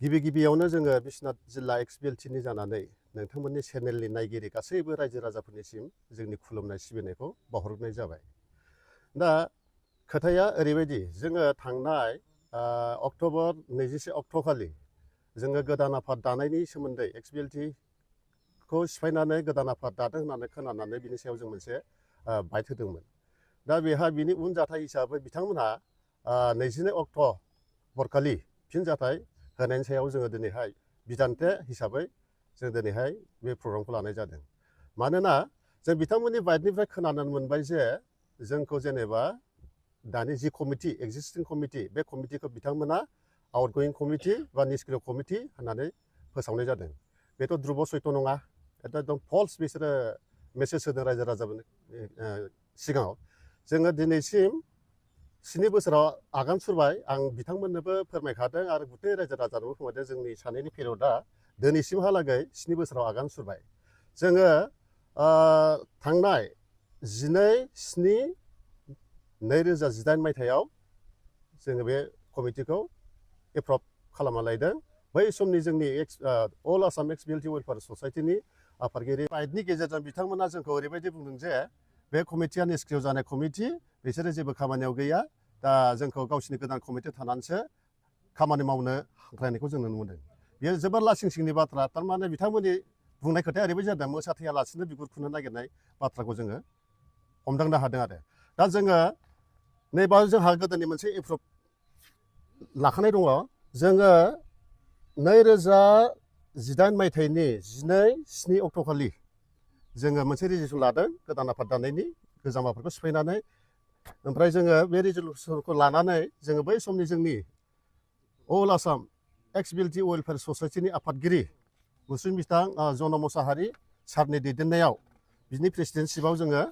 गिबियावनो जोङो बिश्वनाथ जिल्ला XBLTनि जानानै नोंथांमोननि चेनेलनि नायगिरि गासैबो रायजो राजाफोरनिसिम जोंनि खुलुमनाय सिबिनायखौ बावहरनाय जाबाय। दा खोथाया ओरैबायदि, जोङो थांनाय अक्ट'बर 21 अक्ट'खालि जोङो गोदान आफाद दानायनि सोमोन्दै XBLTखौ सिफायनानै गोदान आफाद दादों होननानै खोनानानै बिनि सायाव जों मोनसे बाइट होदोंमोन। दा बेहा बिनि उन जाथाय हिसाबै बिथांमोनहा 22 अक्ट'बरखालि फिनजाथाय होनायनि सायाव जोङो दिनैहाय बिदान्थे हिसाबै जों दिनैहाय बे प्रग्रामखौ लानाय जादों। मानोना जों बिथांमोननि बाइटनिफ्राय खोनानो मोनबाय जे जोंखौ जेनेबा दानि जि कमिटि एक्जिस्टिं कमिटि, बे कमिटिखौ बिथांमोना आउटगयिं कमिटि बा निष्क्रिय कमिटि होननानै फोसावनाय जादों। बेथ' ध्रुब सैथ' नङा, एकदम फल्स बिसोरो मेसेज होदों रायजो राजाफोरनि सिगाङाव। जोङो दिनैसिम 7 बोसोराव आगान सुरबाय, आं बिथांमोननोबो फोरमायखादों आरो गुथै रायजो राजानोबो फोरमायदों। जोंनि सानैनि पेरियडआ दिनैसिमहालागै 7 बोसोराव आगान सुरबाय। जोङो थांनाय 12/7/2018 मायथाइयाव जोङो बे कमिटिखौ एप्रभ खालामना लायदों। बै समनि जोंनि अल आसाम XBLT वेलफेयार ससाइटिनि आफादगिरि बाइटनि गेजेरजों बिथांमोना जोंखौ ओरैबायदि बुंदों जे बे कमिटिया निष्क्रिय जानाय कमिटि, बिसोरो जेबो खामानियाव गैया। दा जोंखौ गावसिनि गोदान कमिटि थानानैसो खामानि मावनो हांख्रायनायखौ जों नुनो मोनदों। बेयो जोबोर लासिं सिंनि बाथ्रा। थारमाने बिथांमोननि बुंनाय खोथाया ओरैबायदि जादों, मोसा थैयालासिनो बिगुर खुनो नागिरनाय बाथ्राखौ जोङो हमदांनो हादों आरो। दा जोङो नैबाव जोंहा गोदोनि मोनसे एप्रभ लाखानाय दङ। जोङो 2018 मायथाइनि 12/7 अक्ट'खालि जोङो मोनसे रेजलिउसन लादों गोदान आफाद दानायनि, गोजाम आफादखौ सिफायनानै। ओमफ्राय जोङो बे रेजलिउसनखौ लानानै जोङो बै समनि जोंनि अल आसाम XBLT वेलफेयार ससाइटिनि आफादगिरि मुस्लिम बिथां जन मोसाहारि सारनि दैदेननायाव बिनि प्रेसिडेन्टशिपआव जोङो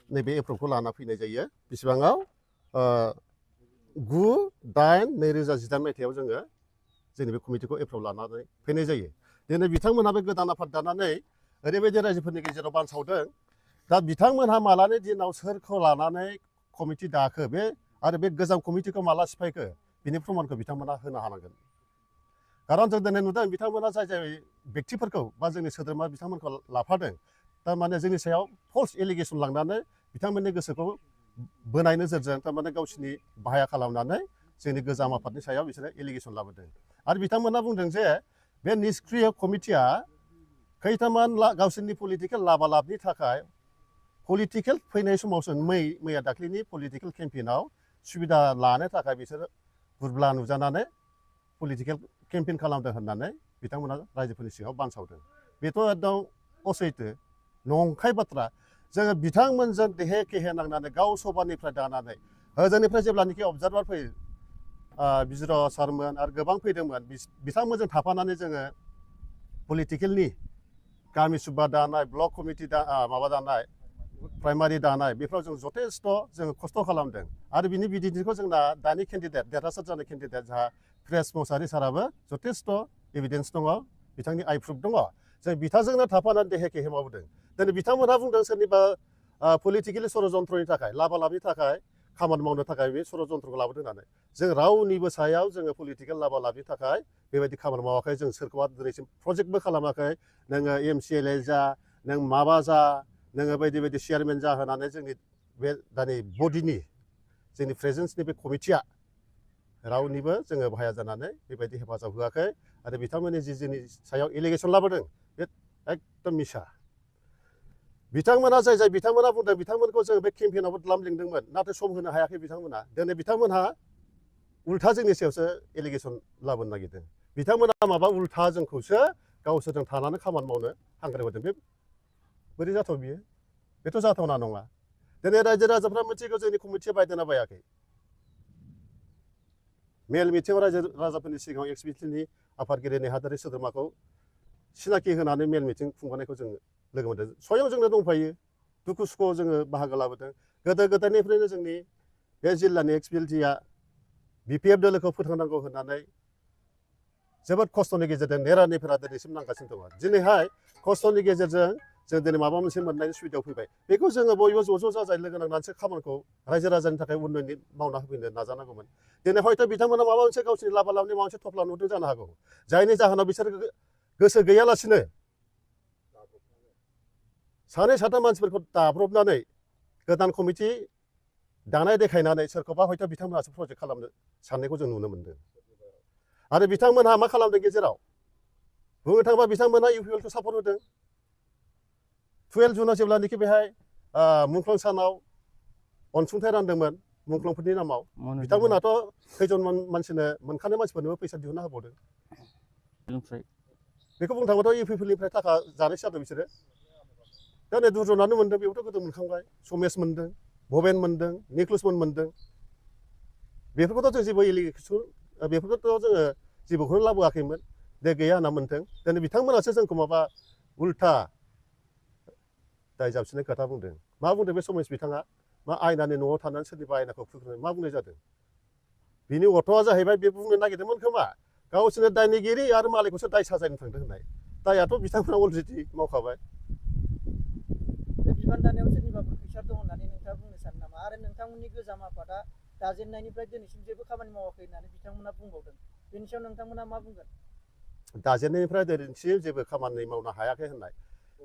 नैबे एप्रभखौ लाना फैनाय जायो। बेसेबाङाव 9/8/2018 मायथाइयाव जोङो जोंनि बे कमिटिखौ एप्रभ लानानै फैनाय जायो। दिनै बिथांमोनहा बे गोदान आफाद दानानै ओरैबायदि रायजोफोरनि गेजेराव बानसावदों। दा बिथांमोनहा मालानि दिनाव सोरखौ लानानै कमिटि दाखो बे आरो बे गोजाम कमिटिखौ माला सिफायखो, बिनि प्रमानखौ बिथांमोना होनो हानांगोन। खारन जों दिनै नुदों बिथांमोना जाय बेक्तिफोरखौ बा जोंनि सोद्रोमा बिथांमोनखौ लाफादों, थारमाने जोंनि सायाव फल्स एलिगेसन लांनानै बिथांमोननि गोसोखौ बोनाय नोजोरजों थारमाने गावसिनि बाहाया खालामनानै जोंनि गोजाम आफादनि सायाव बिसोरो एलिगेसन लाबोदों। आरो बिथांमोना बुंदों जे बे निष्क्रिय कमिटिया खैथामान गावसोरनि पलिटिकेल लाबालाबनि थाखाय पलिटिकेल फैनाय समावसो मैया दाख्लैनि पलिटिकेल केम्पेइनाव सुबिदा लानो थाखाय बिसोरो गुरब्ला नुजानानै पलिटिकेल केम्पेइन खालामदों होननानै बिथांमोना रायजोफोरनि सिगाङाव बानसावदों। बेथ' एकदम असैथो, नंखाय बाथ्रा। जोङो बिथांमोनजों देहे केहे नांनानै गाव सभानिफ्राय दानानै ओजोंनिफ्राय जेब्लानोखि अबजारभार फैयो, बिजिर' सारमोन आरो गोबां फैदोंमोन, बिथांमोनजों थाफानानै जोङो पलिटिकेलनि गामि सुब्बा दानाय, ब्लक कमिटि माबा दानाय, प्राइमारि दानाय, बेफोराव जों जथेस्थ' जोङो खस्थ' खालामदों। आरो बिनि बिदिन्थिखौ जोंना दानि केन्डिडेट, देरहासार जानाय केन्डिडेट जोंहा प्रेस मोसाहारि साराबो जथेस्थ' एभिडेन्स दङ, बिथांनि आइप्रुफ दङ। जों बिथांजोंनो थाफानानै देहे केहे मावदों। दिनै बिथांमोनहा बुंदों सोरनिबा पलिटिकेलि षड़यन्त्रनि थाखाय, लाबालाबनि थाखाय खामानि मावनो थाखाय बे षड़यन्त्रखौ लाबोदों होननानै। जों रावनिबो सायाव जोङो पलिटिकेल लाबालाबनि थाखाय बेबायदि खामानि मावाखै। जों सोरखौबा दिनैसिम प्रजेक्टबो खालामाखै। नोङो MCLA जा, नों माबा जा, नोङो बायदि बायदि चेयारमेन जा होनानै जोंनि बे दानि बडिनि जोंनि प्रेजेन्सनि बे कमिटिया रावनिबो जोङो बाहाया जानानै बेबायदि हेफाजाब होआखै। आरो बिथांमोननि जि जोंनि सायाव एलिगेसन लाबोदों बे एकदम मिसा। बिथांमोना जाय बिथांमोना बुंदों बिथांमोनखौ जों बे केम्पेइनावबो द्लाम लिंदोंमोन, नाथाय सम होनो हायाखै बिथांमोना। दिनै बिथांमोनहा उल्था जोंनि सायावसो एलिगेसन लाबोनो नागिरदों। बिथांमोना माबा उल्था जोंखौसो गावसोरजों थानानै खामानि मावनो हांख्रायबोदों। बे बोरै जाथाव बियो? बेथ' जाथावना नङा। दिनै रायजो राजाफ्रा मिथिगौ जोंनि कमिटिया बायदोंना बायाखै। मेल मिथिङाव रायजो राजाफोरनि सिगाङाव XBLTनि आफादगिरि नेहाथारि सोद्रोमाखौ सिनाखि होनानै मेल मिथिं खुंबोनायखौ जों लोगो मोन्दों। स्वयं जोंनो दंफायो, दुखु सुखुआव जोङो बाहागो लाबोदों। गोदो गोदायनिफ्रायनो जोंनि बे जिल्लानि XBLTआ BPF दोलोखौ फोथांनांगौ होननानै जोबोद खस्थ'नि गेजेरजों नेरा नेफेरा दिनैसिम नांगासिनो दङ। दिनैहाय खस्थ'नि गेजेरजों जों दिनै माबा मोनसे मोननायनि सुबिदायाव फैबाय बेखौ जोङो बयबो ज' जाजाय लोगो नांनानैसो खामानिखौ रायजो राजानि थाखाय उन्नयननि मावना होफैनो नाजानांगौमोन दिनै हयथ' बिथांमोना माबा मोनसे गावसोरनि लाबा लाबनि माबा मोनसे थफ्ला नुदों जानो हागौ जायनि जाहोनाव बिसोर गोसो गैयालासिनो सानै साथाम मानसिफोरखौ दाब्रबनानै गोदान कमिटि दानाय देखायनानै सोरखौबा हयथ' बिथांमोनासो प्रजेक्ट खालामनो साननायखौ जों नुनो मोन्दों आरो बिथांमोनहा मा खालामदों गेजेराव बुंनो थाङोबा बिथांमोना इउपिएलखौ सापर्ट होदों 12 जुनाव जेब्लानोखि बेहाय मुंख्लं सानाव अनसुंथाइ रानदोंमोन मुंख्लंफोरनि नामाव बिथांमोनाथ' खैजन मानसिनो मोनखानाय मानसिफोरनोबो फैसा दिहुनना होबावदों बेखौ बुंनो थाङोबाथ' इउपिएलनिफ्राय थाखा जानायसो जादों बिसोरो दा नै दुर्जनानो मोन्दों बेयावथ' गोदो मोनखांबाय समेस मोन्दों भबेन मोन्दों निक्लुसमोन मोन्दों बेफोरखौथ' जों जेबो इलिगेसन बेफोरखौथ' जोङो जेबोखौनो लाबोआखैमोन दे गैया होनना मोनथों दिनै बिथांमोनासो जोंखौ माबा उल्था दाय जाबसिननाय खोथा बुंदों मा बुंदों बे समेस बिथाङा मा आयनानि न'आव थानानै सोरनिबा आयनाखौ खुख्रिनाय मा बुंनाय जादों बिनि अर्थ'आ जाहैबाय बे बुंनो नागिरदोंमोन खोमा गावसोरनो दायनिगिरि आरो मालिकखौसो दाय साजायनो थांदों होननाय दायआथ' बिथांमोना अलरेडि मावखाबाय बिबान दानायाव सोरनिबाफोर खैसार दं होननानै नोंथाङा बुंनो सानो नामा आरो नोंथांमोननि गोजाम आफादा दाजेननायनिफ्राय दिनैसिम जेबो खामानि मावाखै होननानै बिथांमोना बुंबावदों बेनि सायाव नोंथांमोना मा बुंगोन दाजेननायनिफ्राय दिनैसिम जेबो खामानि मावनो हायाखै होननाय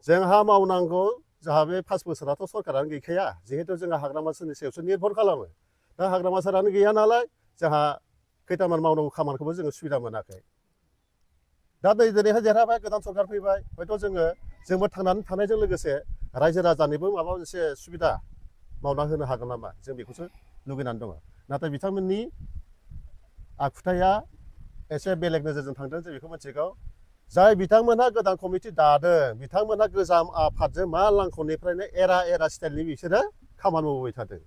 जोंहा मावनांगौ जोंहा बे 5 बोसोराथ' सरकारानो गैखाया जिहेतु जोंहा हाग्रामा ओनसोलनि सायावसो निर्भर खालामो दा हाग्रामा ओनसोलानो गैया नालाय जोंहा खैथामान मावनांगौ खामानिखौबो जोङो सुबिदा मोनाखै दा नै दिनैहाय देरहाबाय गोदान सरकार फैबाय हयथ' जोंबो थांनानै थानायजों लोगोसे रायजो राजानिबो माबा मोनसे सुबिदा मावना होनो हागोन नामा जों बेखौसो लुगैनानै दङ नाथाय बिथांमोननि आखुथाया एसे बेलेग नोजोरजों थांदों जों बेखौ मिथिगौ जाय बिथांमोनहा गोदान कमिटि दादों बिथांमोनहा गोजाम आफादजों मा लांख'निफ्रायनो एरा स्टाइलनि बिसोरो खामानि मावबाय थादों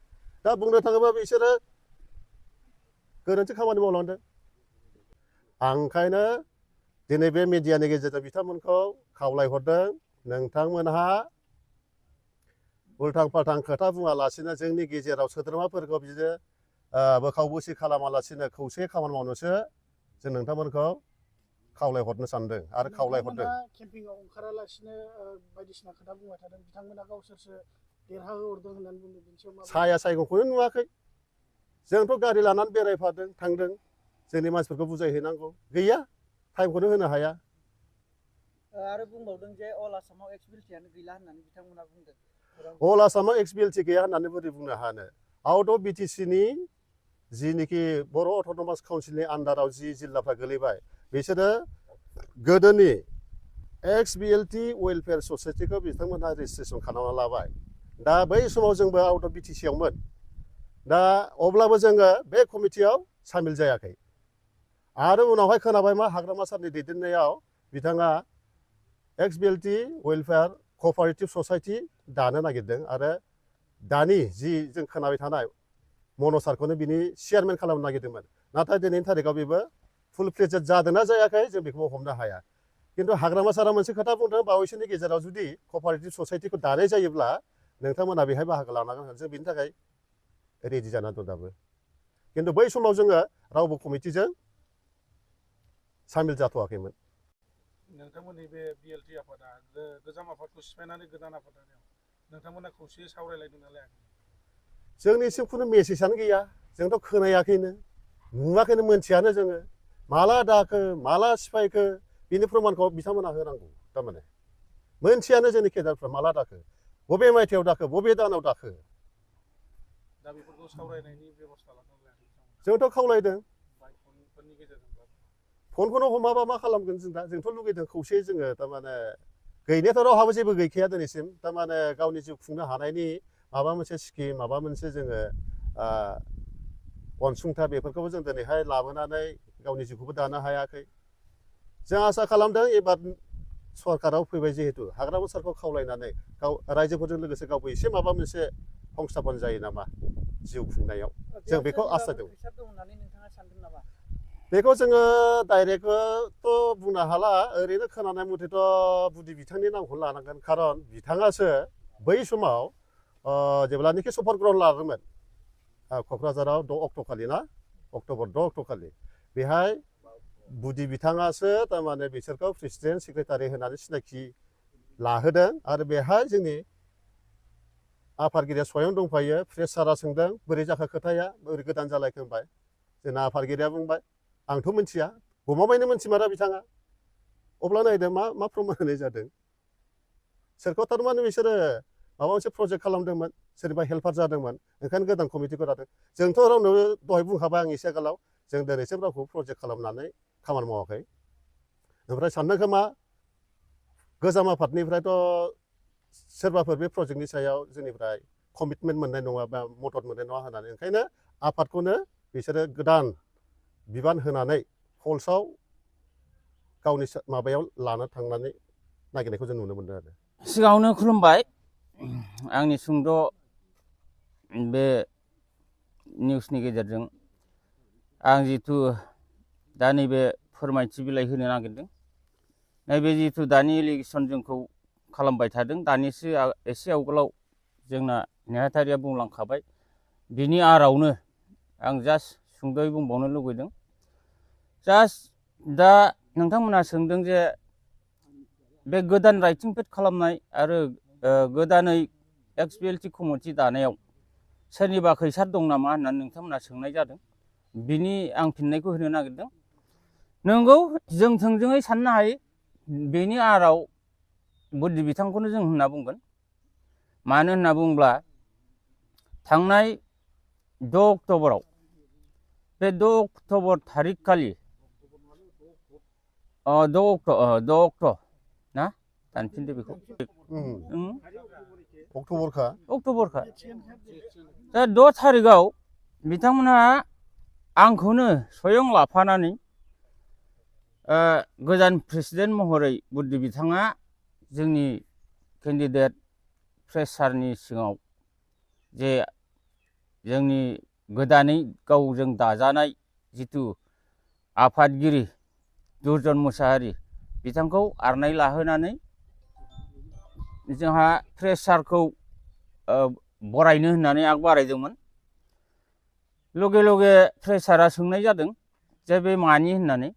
दा बुंनो थाङोबा बिसोरो गोरोन्थि खामानि मावलांदों आं ओंखायनो दिनै बे मिडियानि गेजेरजों बिथांमोनखौ खावलायहरदों नोंथांमोनहा उल्थां फाल्थां खोथा बुङालासिनो जोंनि गेजेराव सोद्रोमाफोरखौ बिदिनो बोखाव बोसि खालामालासिनो खौसे खामानि मावनोसो जों नोंथांमोनखौ खावलायहरनो सानदों आरो खावलायहरदों केम्पिंआव ओंखारालासिनो बायदिसिना खोथा बुंबाय थादों बिथांमोना गावसोरसो देरहाहोहरदों होननानै बुंदों बेनि सायाव साया सायगंखौनो नुवाखै जोंथ' गारि लानानै बेरायफादों थांदों जोंनि मानसिफोरखौ बुजायहैनांगौ गैया टाइमखौनो होनो हाया आरो बुंबावदों जे अल आसामाव एक्सबिलिटियानो गैला होननानै बिथांमोना बुंदों अल आसामाव एक्सबिलिटि गैया होननानै बोरै बुंनो हानो आउट अफ बिटिसिनि जिनिखि बर' अट'नमास काउन्सिलनि आन्डाराव जि जिल्लाफ्रा गोलैबाय बिसोरो गोदोनि एक्सबिएलटि वेलफेयार ससाइटिखौ बिथांमोनहा रेजिस्ट्रेसन खालामना लाबाय दा बै समाव जोंबो आउट अफ बिटिसियावमोन दा अब्लाबो जोङो बे कमिटियाव सामिल जायाखै आरो उनावहाय खोनाबाय मा हाग्रामा सारनि दैदेननायाव बिथाङा एक्सबिएलटि वेलफेयार क'अपारेटिभ ससाइटि दानो नागिरदों आरो दानि जि जों खोनाबाय थानाय मन' सारखौनो बिनि चेयारमेन खालामनो नागिरदोंमोन नाथाय दिनैनि थारिखआव बेबो फुल फ्लेजेड जादोंना जायाखै जों बेखौबो हमनो हाया खिन्थु हाग्रामा सारा मोनसे खोथा बुंदों बावैसोनि गेजेराव जुदि क'अपारेटिभ ससाइटिखौ दानाय जायोब्ला नोंथांमोना बेहाय बाहागो लानांगोन जों बेनि थाखाय रेडि जानानै दं दाबो खिन्थु बै समाव जोङो रावबो कमिटिजों सामिल जाथ'वाखैमोन नोंथांमोननि बे बिएलटि आफादा गोजाम आफादखौ सिफायनानै गोदान आफाद दानायाव नोंथांमोना खौसेयै सावरायलायदों ना लायाखै जोंनिसिम खुनु मेसेजआनो गैया जोंथ' खोनायाखैनो नुवाखैनो मोनथियानो जोङो माला दाखो माला सिफायखो बिनि प्रमानखौ बिथांमोना होनांगौ थारमाने मोनथियानो जोंनि केडारफ्रा माला दाखो बबे मायथाइयाव दाखो बबे दानाव दाखो दा बेफोरखौ सावरायनायनि बेब'स्था लादों लायाखै जोंथ' खावलायदों फनफोरनि गेजेरजों फनखौनो हमाबा मा खालामगोन जों दा जोंथ' लुगैदों खौसे जोङो थारमाने गैनायाथ' रावहाबो जेबो गैखाया दिनैसिम थारमाने गावनि जिउ खुंनो हानायनि माबा मोनसे स्किम माबा मोनसे जोङो अनसुंथाइ बेफोरखौबो जों दिनैहाय लाबोनानै गावनि जिउखौबो दानो हायाखै जों आसा खालामदों एबार सरकाराव फैबाय जिहेतु हाग्रामा सारखौ खावलायनानै गाव रायजोफोरजों लोगोसे गावबो एसे माबा मोनसे संस्थापन जायो नामा जिउ खुंनायाव जों बेखौ आसादों बेखौ जोङो डाइरेक्टथ' बुंनो हाला ओरैनो खोनानाय मथेथ' बुदि बिथांनि नामखौ लानांगोन खारन बिथाङासो बै समाव जेब्लानोखि शपथ ग्रहण लादोंमोन क'क्राझाराव 6 अक्ट' खालि ना अक्ट'बर 6 अक्ट' खालि बेहाय बुदि बिथाङासो थारमाने बिसोरखौ प्रेसिडेन्ट सेक्रेटारि होनानै सिनायथि लाहोदों आरो बेहाय जोंनि आफादगिरिया स्वयं दंफायो प्रेसारा सोंदों बोरै जाखो खोथाया बोरै गोदान जालायखो होनबाय जोंना आफादगिरिया बुंबाय आंथ' मिथिया गमामायैनो मिथिमारा बिथाङा अब्ला नायदो मा प्रमान होनाय जादों सोरखौ थारमाने बिसोरो माबा मोनसे प्रजेक्ट खालामदोंमोन सोरबा हेल्पार जादोंमोन ओंखायनो गोदान कमिटिखौ लादों जोंथ' रावनो दहाय बुंखाबाय आं एसे आगोलाव जों दिनैसिम रावखौ प्रजेक्ट खालामनानै खामानि मावाखै ओमफ्राय सानदों खोमा गोजाम आफादनिफ्रायथ' सोरबाफोर बे प्रजेक्टनि सायाव जोंनिफ्राय कमिटमेन्ट मोननाय नङा बा मदद मोननाय नङा होननानै ओंखायनो आफादखौनो बिसोरो गोदान बिबान होनानै फल्सआव गावनि माबायाव लानो थांनानै नागिरनायखौ जों नुनो मोनदों आरो सिगाङावनो खुलुमबाय आंनि सुंद' बे निउसनि गेजेरजों आं जिथु दा नैबे फोरमायथि बिलाइ होनो नागिरदों नैबे जिथु दानि एलिगेसन जोंखौ खालामबाय थादों दानिसो एसे आवगोलाव जोंना नेहाथारिया बुंलांखाबाय बिनि आरावनो आं जास्ट सुंद'यै बुंबावनो लुगैदों जास्ट दा नोंथांमोनहा सोंदों जे बे गोदान राइटिं पेड खालामनाय आरो गोदानै XBLT कमिटि दानायाव सोरनिबा खैसार दं नामा होननानै नोंथांमोनहा सोंनाय जादों बिनि आं फिननायखौ होनो नागिरदों नंगौ जों थोंजोङै साननो हायो बेनि आराव बुद्धि बिथांखौनो जों होनना बुंगोन मानो होनना बुङोब्ला थांनाय 6 अक्ट'बराव बे 6 अक्ट'बर थारिख खालि 6 अक्ट' ना दानफिनदो बेखौ अक्ट'बरखा दा 6 थारिखआव बिथांमोनहा आंखौनो स्वयं लाफानानै गोदान प्रेसिडेन्ट महरै बुद्धि बिथाङा जोंनि केन्डिडेट प्रेसारनि सिगाङाव जे जोंनि गोदानै गावजों दाजानाय जिथु आफादगिरि दुर्जन मुसाहारि बिथांखौ आरनाय लाहोनानै जोंहा प्रेसारखौ बरायनो होननानै आग बारायदोंमोन लगे लगे प्रेसारा सोंनाय जादों जे बे मानि होननानै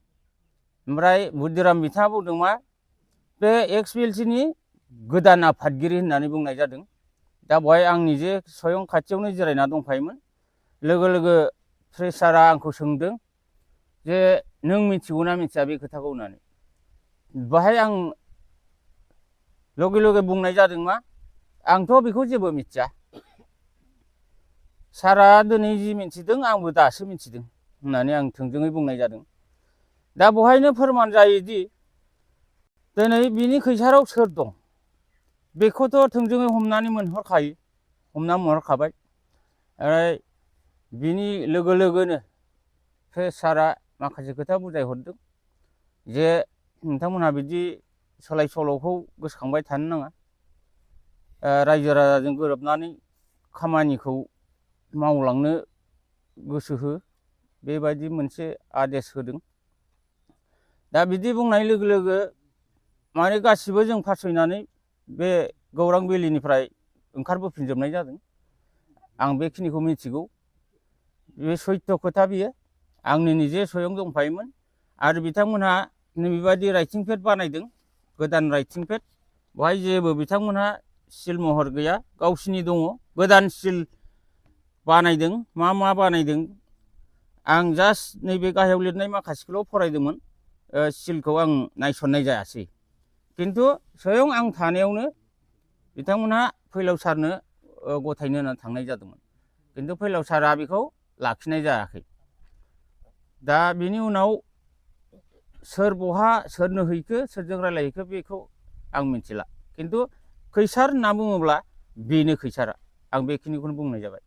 ओमफ्राय बुद्धिराम बिथाङा बुंदों मा बे XBLTनि गोदान आफादगिरि होननानै बुंनाय जादों दा बेवहाय आं निजे स्वयं खाथियावनो जिरायना दंफायोमोन लोगो लोगो प्रेसारा आंखौ सोंदों जे नों मिथिगौ ना मिथिया बे खोथाखौ होननानै बेहाय आं लगे लगे बुंनाय जादों मा आंथ' बेखौ जेबो मिथिया सारा दिनै जि मिथिदों आंबो दासो मिथिदों होननानै आं थोंजोङै बुंनाय जादों दा बेवहायनो फोरमान जायोदि दिनै बिनि खैसाराव सोर दं बेखौथ' थोंजोङै हमनानै मोनहरखाबाय बिनि लोगो लोगोनो प्रेसारा माखासे खोथा बुजायहरदों जे नोंथांमोनहा बिदि सोलाय सोल'खौ गोसोखांबाय थानो नाङा रायजो राजाजों गोरोबनानै खामानिखौ मावलांनो गोसो हो बेबायदि मोनसे आदेश होदों दा बिदि बुंनाय लोगो लोगो माने गासिबो जों फासयनानै बे गौरां भेलिनिफ्राय ओंखारबोफिनजोबनाय जादों आं बेखिनिखौ मिथिगौ बे सैथो खोथा बियो आंनि निजे स्वयं दंफायोमोन आरो बिथांमोनहा नैबेबायदि राइटिं पेड बानायदों गोदान राइटिं पेड बेवहाय जेबो बिथांमोनहा सिल महर गैया गावसिनि दङ गोदान सिल बानायदों मा बानायदों आं जास्ट नैबे गाहायाव लिरनाय माखासेखौल' फरायदोंमोन सिलखौ आं नायसननाय जायासै खिन्थु स्वयं आं थानायावनो बिथांमोनहा फैलाव सारनो गथायनो होनना थांनाय जादोंमोन खिन्थु फैलाव सारा बेखौ लाखिनाय जायाखै दा बिनि उनाव सोर बहा सोरनो हैखो सोरजों रायलायहैखो बेखौ आं मिथिला खिन्थु खैसार होनना बुङोब्ला बेनो खैसारा आं बेखिनिखौनो बुंनाय जाबाय